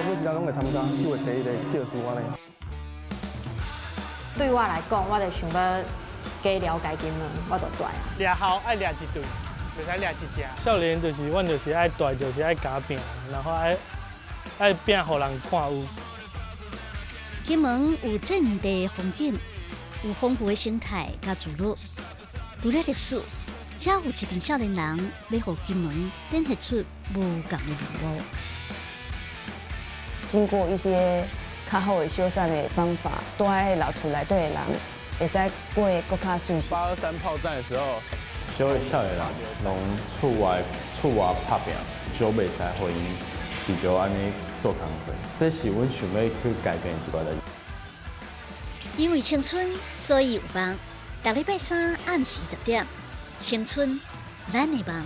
每一冬攏會參加，只會揣彼個借書按呢。對我來講，我就想欲加了解金門，我就蹛啊。掠鱟愛掠一隊，袂使掠一隻。少年就是阮就是愛蹛，就是愛共拼，然後愛拼予人看有。金門有戰地風景，有豐富的生態佮聚落。除了歷史，遮有一群少年人欲予金門展現出無仝的面貌。經過一些較好的修繕的方法，蹛佇老厝內底的人會使過得閣較舒適。8·23炮戰的時候，小少年人攏厝外拍拚，就袂使予𪜶繼續按呢做工課。這是阮想欲去改變的一寡代誌。因為青春，所以有夢。逐禮拜三暗時10點，青春，咱的夢。